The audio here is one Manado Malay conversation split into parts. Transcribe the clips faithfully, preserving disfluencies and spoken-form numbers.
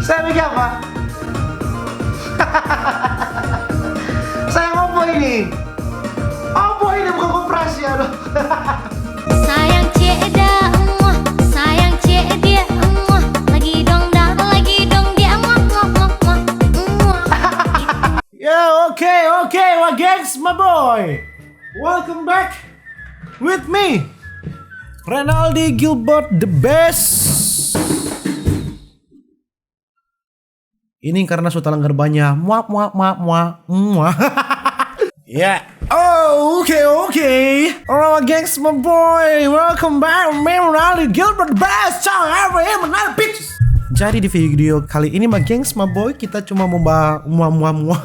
Saya bikin apa? Saya ngopo ini? Apa ini bukan koperasi, aduh. Sayang cek dia, muah. Sayang cek dia, muah. Lagi dong dah, lagi dong dia, muah, muah, muah, muah, muah. Yeah, okay, okay, wa gengs, my boy. Welcome back with me, Renaldi Gilbert, the best. Ini karena so talanggar banya. Muap, muap, muap, muap, muap. Ya. Oh, okay, okay. Alright, gengs, my boy. Welcome back. Me, Renaldi Gilbert, best song ever. Eh, Renaldi, bitch. Jadi di video kali ini, my gengs, my boy, kita cuma mo ba mua, mua, mua.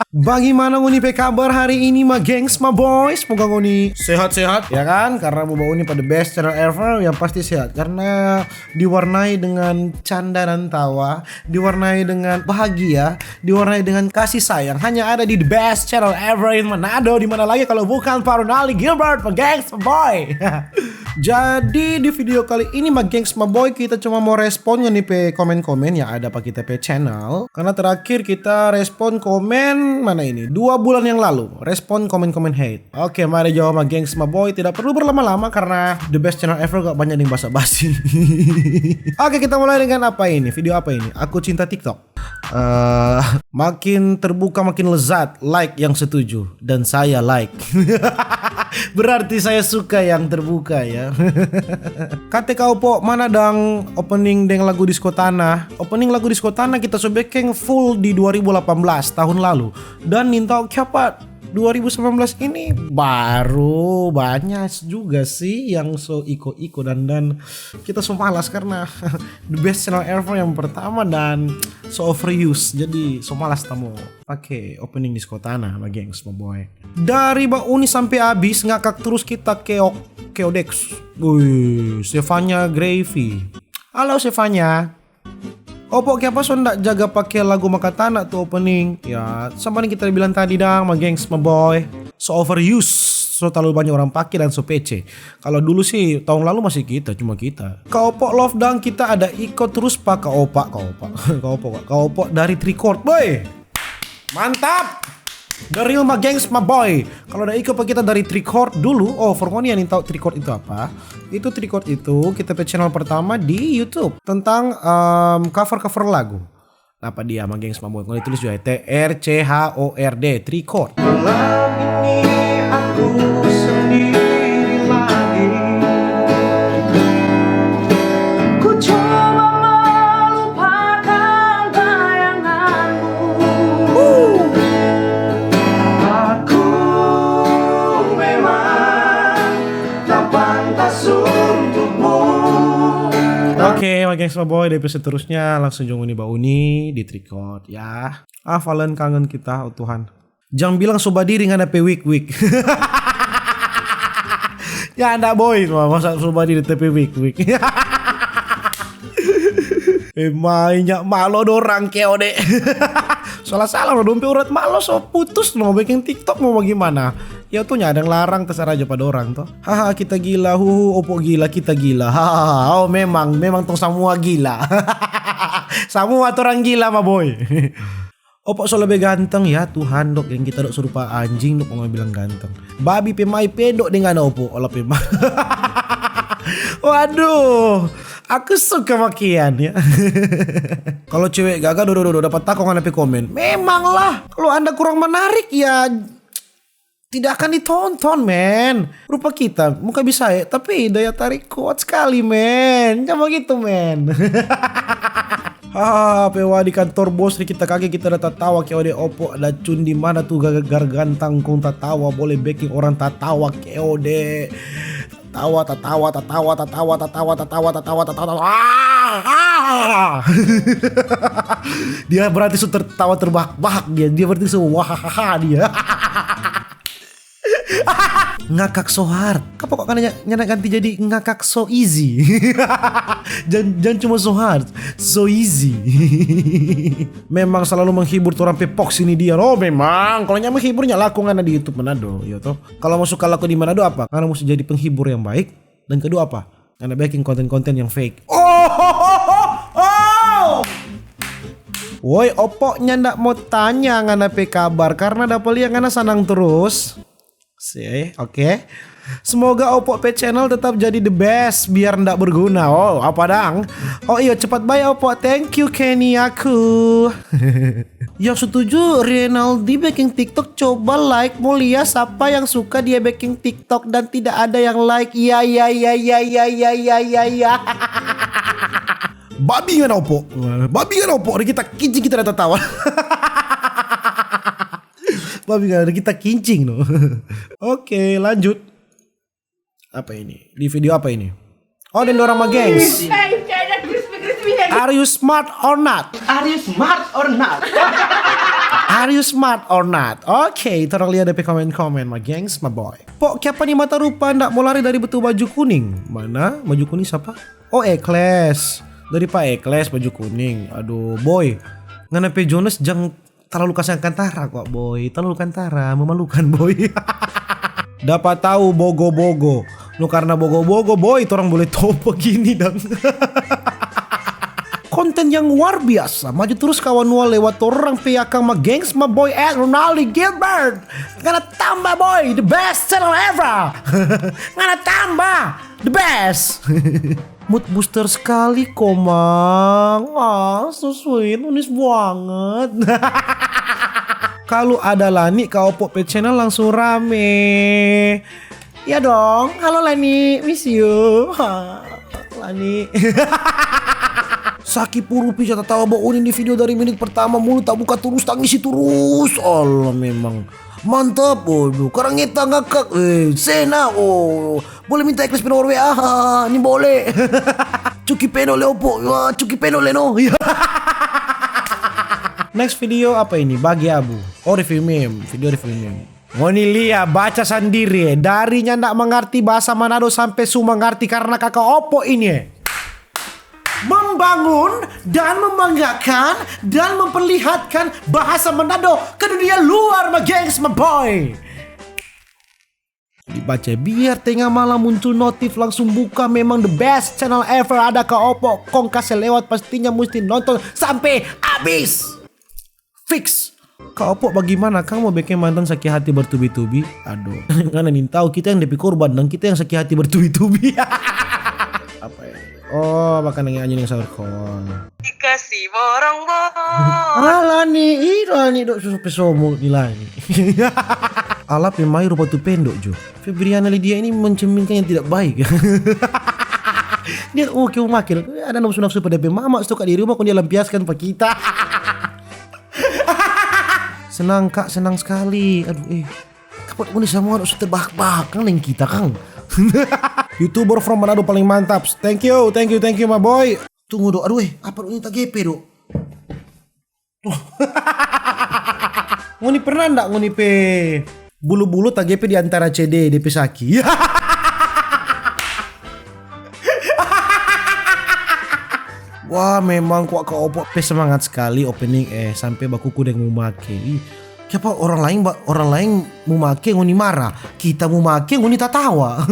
Bagimana ngoni pe kabar hari ini, my gengs, my boy? Semoga ngoni sehat-sehat, ya kan? Karena mo ba uni pa the best channel ever, yang pasti sehat. Karena diwarnai dengan canda dan tawa, diwarnai dengan bahagia, diwarnai dengan kasih sayang. Hanya ada di the best channel ever in Manado. Di mana lagi kalau bukan pa Renaldi Gilbert, my gengs, my boy. Jadi di video kali ini, my gengs, my boy, kita cuma mo respon ngoni pe komen-komen yang ada pa kita pe channel. Karena terakhir kita respon komen mana ini? Dua bulan yang lalu, respon komen-komen hate. Oke, mari jawab, my gengs, my boy. Tidak perlu berlama-lama karena the best channel ever, gak banyak yang basa-basi. Oke, kita mulai dengan apa ini? Video apa ini? Aku cinta TikTok. Eh, makin terbuka makin lezat. Like yang setuju. Dan saya like. Berarti saya suka yang terbuka, ya. Kate kau, Po, mana dang opening deng lagu Disko Tanah? Opening lagu Disko Tanah kita so beking full di dua ribu delapan belas, tahun lalu. Dan nintau kiapa dua ribu sembilan belas ini baru banyak juga sih yang so iko-iko dan, dan kita so malas karena the best channel ever yang pertama dan so overuse, jadi so malas ta mo pake opening Disko Tanah, my gengs, my boy. Dari ba uni sampe abis, ngakak terus kita, keok, keodeks. Wih, Stefania Gravy. Halo, Stefania. Opo, kiapa so ndak jaga pake lagu Makatana tu opening? Ya, sama deng kita bilang tadi dang, my gengs, my boy. So overuse, so talalu banya orang pake dan so pece. Kalo dulu sih, tahun lalu masih kita, cuma kita. Kak Opo love dang, kita ada iko terus pa Kak Opa, Kak Opa, Kak Opo, Kak Opo dari Trikort, boy. Mantap. The real, my gengs, my boy. Kalo ada iko pa kita dari Trikort dulu, oh, for ngoni yang nintau Trikort itu apa? Itu Trikort itu kita pe channel pertama di YouTube tentang, em, cover-cover lagu. Napa dia, my gengs, my boy? Ngoni tulis juga ya, T R C H O R D, Trikort. Malam ini aku sendiri lagi. Ku coba melupakan bayanganmu. Aku memang tak pantas untukmu. Oke, my gengs, my boy, di episode seterusnya langsung jo ngoni ba uni di Trikort, ya. Ah, Valen kangen kita, oh Tuhan. Jang bilang so badiri ngana pe wig-wig. Ya, ndak boy, masa so badiri ta pe wig-wig. Eh, mainya malo dorang, keode. Salah-salah lo, dong pe urat malo so putus, mo beking TikTok mo bagimana? Ya tu, nyanda ada yang larang, terserah jo pa dorang to. Haha, kita gila, huhu, Opo gila, kita gila. Hahaha, oh memang, memang tong samua gila. Samua torang gila, my boy. Opo so lebe ganteng, ya Tuhan, dok, yang kita dok serupa anjing, dok, mo bilang ganteng. Babi pe mai pedo deng ngana, Opo, ola pe ma-, Waduh, aku suka makian, ya. Kalau cewek gaga, do, do, do, do, dapat tako ngana pe komen. Memanglah, kalau Anda kurang menarik, ya tidak akan ditonton, men. Rupa kita, muka bisa, eh, tapi daya tarik kuat sekali, men. Jangan begitu, men. Hahaha, pewa di kantor bos ni kita kage, kita ada tatawa, keode, Opo, ada cun di mana tu, gar-, gargantang kong tatawa, boleh beking orang tatawa, keode. Tatawa, tatawa, tatawa. Ah, ah. Dia berarti su tertawa terbahak-bahak dia. Dia berarti su wahahaha dia. Ngakak so hard. Kapa kok kana nya-, nyanda ganti jadi ngakak so easy? Jan, jan cuma so hard, so easy. Memang selalu menghibur torang pe Pox ini dia. Oh, memang. Kalau nya menghibur, nya laku ngana di YouTube Manado, yo to. Kalau mo suka laku di Manado apa? Ngana musti jadi penghibur yang baik. Dan kedua apa? Ngana bikin konten-konten yang fake. Oh, oh, oh, oh, oh. Woi, Opo nyanda mo tanya ngana pe kabar karna dapa lia ngana sanang terus. Sih, oke. Semoga Opo pe channel tetap jadi the best biar ndak berguna. Oh, apa dang? Oh iyo, cepat bae Opo. Thank you Kenny aku. Yang setuju Rinaldi bikin TikTok, coba like, mau lia sapa yang suka dia bikin TikTok dan tidak ada yang like. Ya ya ya ya ya ya ya ya ya. Babi ngana Opo. Babi ngana Opo. Ada kita kincing, kita ada tatawa. Babi ngana, ada kita kincing no. Oke, lanjut. Apa ini? Di video apa ini? Oh, dan orang ma gengs. Hey, kayak ada crispy-crispy ya. Are you smart or not? Are you smart or not? Are you smart or not? Oke, torang lia depe komen-komen, ma gengs, ma boy. Po, kiapa ni mata rupa ndak mo lari dari betu baju kuning? Mana? Baju kuning sapa? Oh, Ekles. Dari pa Ekles baju kuning. Aduh, boy. Ngana pe Jonas jang talalu kasiang kantara kwa, boy. Talalu kantara, memalukan, boy. Dapa tau bogo-bogo. No karna bogo-bogo, boy, torang bole top bagini dang. Konten yang luar biasa. Maju terus kawan, nua lewat torang pe akang ma gengs, ma boy at Ronaldi Gilbert. Ngana tamba, boy, the best channel ever. Ngana tamba, the best. Mood booster skali komang. Ah, so sweet, manis banget. Kalu ada Lani ka Opo pe channel langsung rame. Ya dong, halo Lani, miss you. Ha, Lani. Saki puru pija tatawa ba Unin di video dari menit pertama, mulut tabuka turus, tangisi turus. Allah, memang mantap, waduh. Karang ngeta ngakak, eh, sena, oh. Boleh minta Ekles pe nomor W A, ha, ni boleh. Cuki peno le Opo, wah, cuki peno le no. Next video apa ini? Bagi abu. Oh, review meme, video review meme. Ngoni lia, baca sandiri, eh. Dari nyanda mangarti bahasa Manado sampe su mangarti karna kaka Opo ini, eh. Membangun dan membanggakan dan memperlihatkan bahasa Manado ke dunia luar, ma gengs, ma boy. Dibaca, biar tenga malam muncul notif, langsung buka, memang the best channel ever ada ka Opo, kong kase lewat, pastinya musti nonton sampe abis. Fix. Ka Opo, bagimana kang mo beking mantan saki hati bertubi-tubi? Aduh, ngana nintau kita yang depe korban dang kita yang saki hati bertubi-tubi. Apa ya? Oh, makan yang anjing yang sahur kong. Dikasih borong-borong. Ah, Lani, ih, Lani, dok, susu pesomo di Lani. Ala pe mai rupa tu pendo jo. Febriana Lydia ini mencerminkan yang tidak baik. Dia oke, oh, makin ada nafsu-nafsu pada pe mama, suka di rumah, kong dia lampiaskan pa kita. Senang, Kak, senang sekali. Aduh, eh. Kapan ngoni samua su tebak-bak, kang, deng kita, kang. YouTuber from Manado paling mantap. Thank you, thank you, thank you, my boy. Tunggu, do. Aduh, eh, apa ngoni tagepe, do? Ngoni pernah ndak ngoni pe bulu-bulu tagepe di antara C D, depe saki? Wah, memang kwa ka Opo pe semangat skali opening, eh, sampe bakuku deng mu make. Ih, kiapa orang laeng ba-, orang laeng mu make ngoni mara, kita mu make ngoni tatawa.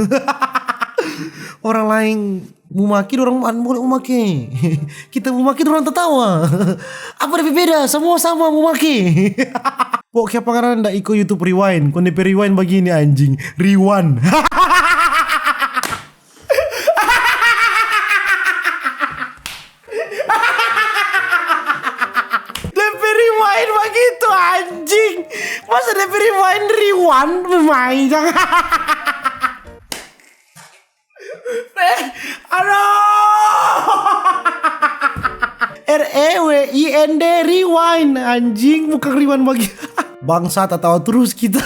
Orang laeng mu make, dorang an-, boleh mu make. Kita mu make, dorang tatawa. Apa depe beda? Samua sama mu make. Pok, kiapa ngana nda iko YouTube Rewind? Kong depe rewind bagini, anjing. Rewind. Depe rewind bagitu, anjing. Masa depe rewind, rewind, pemain, jangan. Eh, aduh. R E W I N D, rewind, anjing, bukan rewind bagi. Bangsa, tatawa terus kita.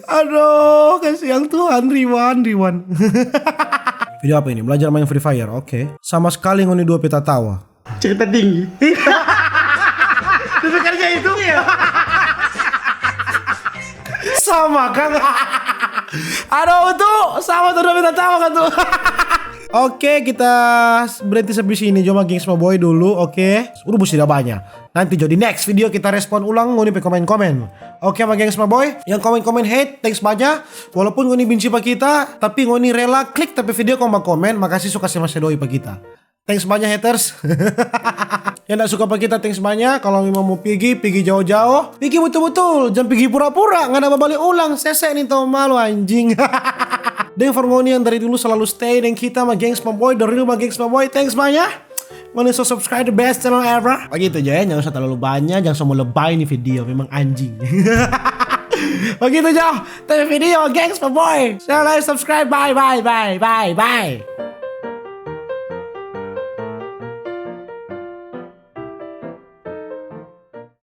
Aduh, kasihan Tuhan, rewind, rewind. Video apa ini? Belajar main Free Fire, oke. Sama sekali ngoni dua pe tatawa. Cerita tinggi. Tapi kerja itu? Iya. Sama, Kang. Aduh, itu sama tuh, dua pe tatawa kan tuh. Oke, kita berhenti sampai sini. Cuma gengs, ma boy dulu, oke. Udah, bus tidak banyak. Nanti jo di next video kita respon ulang ngoni pe komen-komen. Oke, ma gengs, ma boy. Yang komen-komen hate, thanks banyak. Walaupun ngoni benci pa kita, tapi ngoni rela klik ta pe video kong bakomen. Makasih su kase masa doi pa kita. Thanks banyak haters. Yang nda suka pa kita, thanks banyak. Kalau memang mo pigi, pigi jao-jao. Pigi betul-betul, jang pigi pura-pura, ngana babale ulang. Sese nih, tau malu anjing. Deng for ngoni yang dari dulu selalu stay deng kita, ma gengs, ma boy, dari dulu ma gengs, ma boy. Thanks banyak. Ngoni so subscribe the best channel ever. Begitu ja ya, jang usah terlalu banyak, jang so mo lebay nih video, memang anjing. Begitu ja, tadi video, gengs, ma boy. Share, like, subscribe, bye, bye, bye, bye, bye.